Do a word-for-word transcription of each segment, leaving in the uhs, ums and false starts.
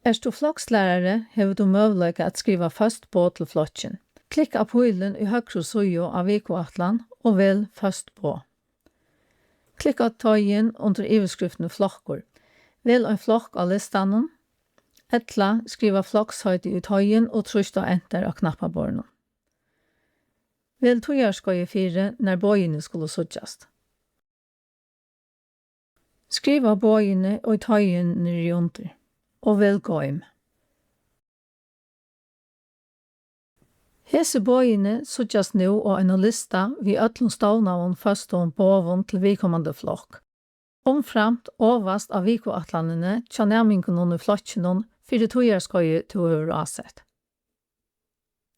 Ert tú flokslærari, hevur tú møguleika at skriva føst boð til flokkin. Klikka pílin í høgru síðu á vikuætlan og vel føst boð. Klikka á teigin undir yvirskriftini Flokkur. Vel ein flokk á listanum, ella skriva floksheitið í teigin og trýst á Enter á knappaborðinum. Vel tíðarskeiðið fyri, nær boðini skulu síggjast. Skriva boðini í teigin niðriundir og vel Goym. Hesi boðini síggjast nú á einum lista við øllum stovnaðum føstum boðum til viðkomandi flokk, umframt ovast á vikuætlanini hjá næmingunum í flokkinum fyri tíðarskeiðið, tú hevur ásett.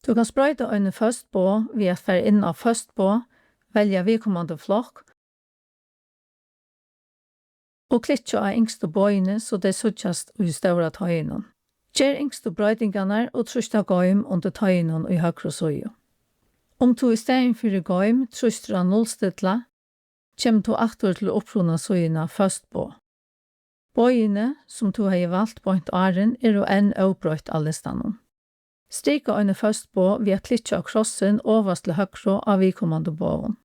Tú kanst broyta eini føst boð við at fara inn á Føst boð, velja viðkomandi flokk og klikkja á yngstu boðini, so tey síggjast í stóra teiginum. Ger yngstu broytingarnar og trýst á Goym undir teiginum í høgru síðu. Um tú í staðin fyri Goym trýstir á Nullstilla, kemur tú aftur til upprunasíðuna Føst boð. Boðini, sum tú hevði valt beint áðrenn, eru enn óbroytt á listanum. Strika eini føst boð við at klikkja á krossin ovast til høgru á viðkomandi boðum.